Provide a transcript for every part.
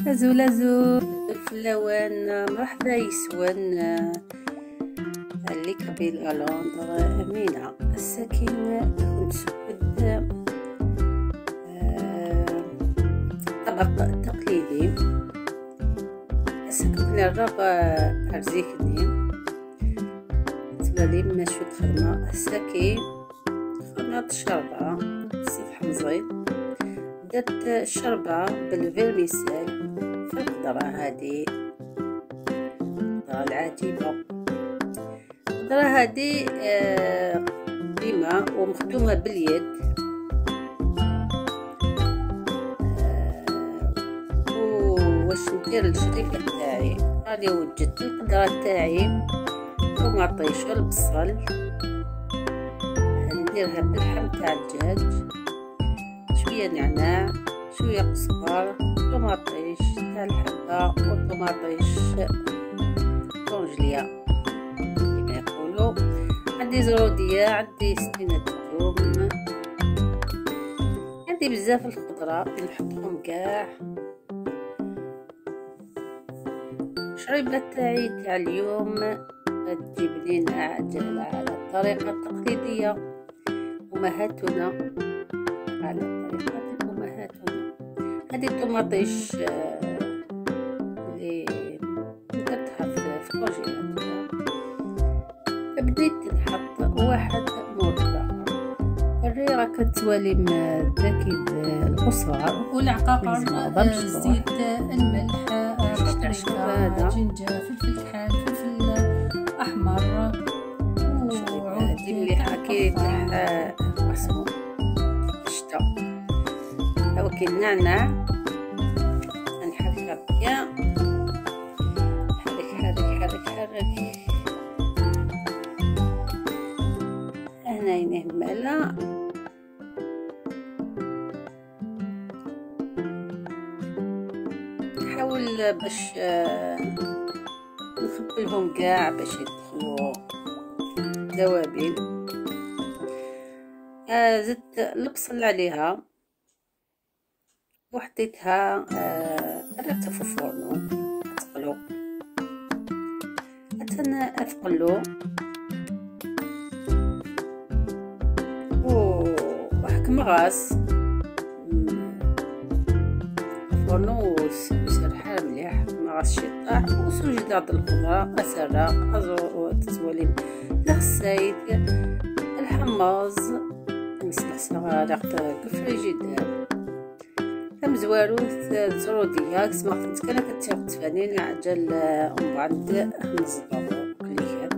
أزول أزول الفلاوان، مرحبا يسون اللي قبيل لندن أمينة السكين كنت سود طبق تقليدي السكين الرغ أرزيكني تبالي ما شو خدمة السكين خدمة الشربة سيف حمزي درت الشربة بال vermicelle في القدرة هذه القدرة العجيبة. القدرة هذه قديمة ومخدومة باليد واش ندير الشريبة تاعي. راني وجدت القدرة تاعي ومعطيش البصل، نديرها باللحم تاع الدجاج، شوية نعناع، شوية قزبر، طوماطيش تاع الحبة وطوماطيش طونجليه كما يقولوا. عندي زروديه، عندي سنينه الثوم، عندي بزاف الخضرة نحطهم كاع. الشريبه تاعي تاع اليوم تجيب لينا عجله على الطريقة التقليدية امهاتنا، على طريقه امهاتنا. هذه الطوماطيش اللي درتها في congélateur، بديت نحط واحد مور الاخر. الريره كتوالي ذاكي القصار والعقاقر، الزيت، الملح، بابريكا، جنجة، فلفل كحل، فلفل احمر، وعود مليحة كي تاع واسمو الشتا. هاو كي النعناع نحركها bien، حرك حرك حرك حرك. هنا ينهملا نحاول باش نخبلهم كاع باش يدخلوا ذوابين. زدت البصل عليها وحطيتها قربتها في الفرن تقلو حتى اثقلو وحكم غاز الفرن وسرحها مليح مغاس شطاح. وسوجد عند الخضرة أسرة أزو تتولي الخسايد الحماز نسلخ ريحة الفريجيدير مزواروث الزرودية كسما خدمت كان كتيق تفانين عجل ومن بعد نزبط كليات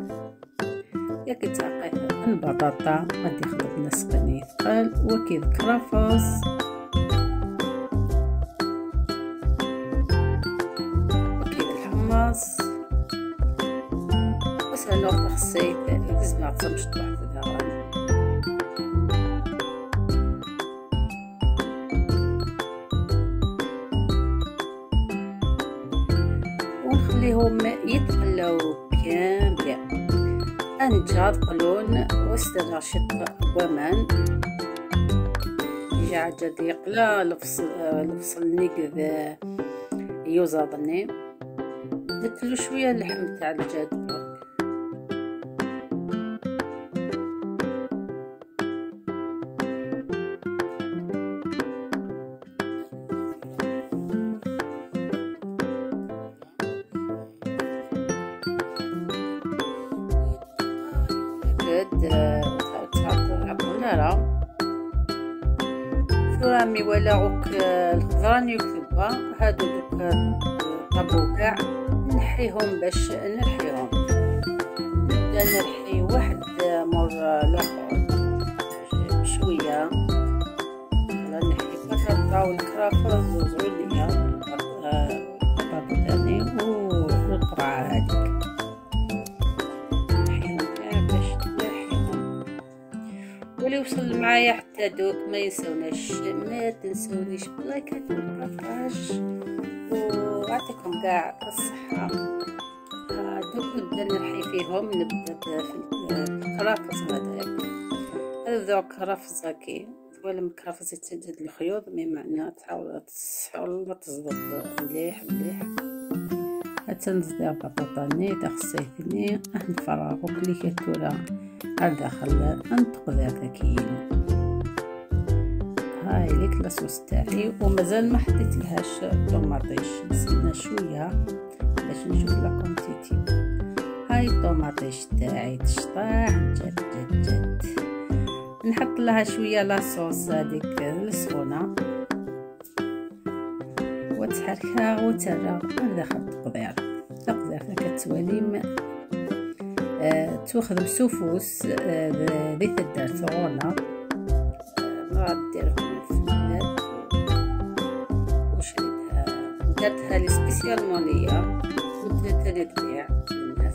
يا كتعقي البطاطا غادي يخدم نسقني ثقال وكيد كرافس وكيد الحمص وسهل خصيت لازم تمشط واحد. ونخليهم يتقلاو bien bien انجاد قلون وستنا شط ومان يجي عجل يقلا الفصل نيكذ يوزاضني. درتلو شوية اللحم تاع الدجاج ثرامي ولا عوك الخضران يكتبها هادو دوك طابو كاع نحيهم باش نرحيهم. نبدا نرحي واحد مور الاخر شوية، نحي البطاطا والكرافس والزروديه والبطاطا تاني والقرعه هذيك نحيهم كاع باش نرحيهم. واللي وصل معايا حتى دوك ما ينسوناش، ما تنسونيش بلايكات وال partage، ويعطيكم كاع الصحة. دوك نبدا نرحي فيهم، نبدا في الكرافس هذاك، هذا ذوق كرافس هاكي المكرفز تسدد الخيوط mais معناها تحاول تزبط مليح مليح. حتى نزيد بطاطا ني تخصيتني نفرغ كلي كتورا داخل نتقدر كيلو. هاي ليك la sauce تاعي ومازال ما حطيت لهاش طوماطيش، نستنى شوية باش نشوف la quantité. هاي الطوماطيش تاعي تشطح جات جات جات. نحط لها شوية la sauce هذيك السخونه وتحركها وترى داخل التقدير. التقدير كتواليم تاخذ بسوفوس ذي تدار ثغونا غاديرهم في النت وشريتها درتها لي spécialement ليا ودرتها تبيع للناس.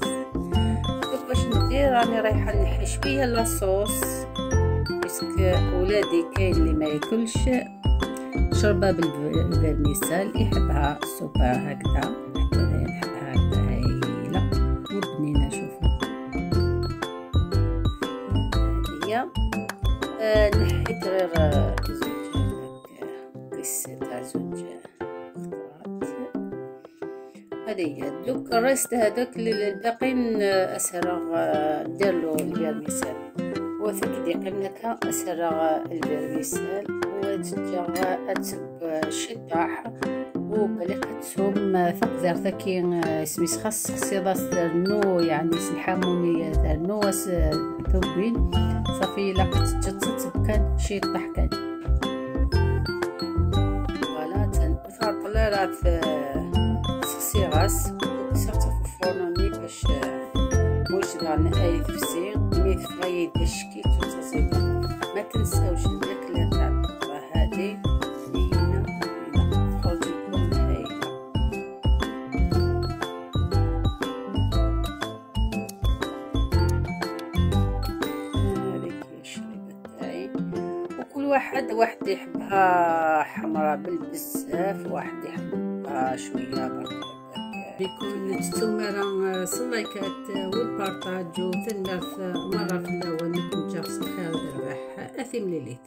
دوك باش ندير راني رايحة نحي شوية la sauce parce que ولادي كاين اللي ما ياكلش شوربة بال vermicelle يحبها soupe هكذا، حتى انا نحبها هكذا هايلة وبنينه. شوفوا هذه نحيت غير زوج هذاك قيس تاع زوج خطرات. هذه هي دوك ال reste هذاك الباقيين اسرغ ندير له ال vermicelle وثك ديقنك اسرغ ال vermicelle وتجا تسب الشطاح وبالك تسوم تقدر ثكي سميس خاص خصيضاس ثرنو يعني سلحاموني ثرنو ثوبين صافي لا تجت كان شي طح كان فوالا تنطلع راه في سخسي غاس وكسرت في الفرنوني باش واش دارنا اي تفسي مي تفغي دشكي تزيد. ما تنساوش الماكلة تاع الطبخة هذه بنينه بنينه تخرج لكم هايلة. هذيك هي الشريبه تاعي. وكل واحد يحبها حمراء بالبزاف، واحد يحبها شوية برك. بيكون تستمر اللايكات وال partage وثنرث مرة في الأول نكون جاف الخير دربح أثيم ليليت.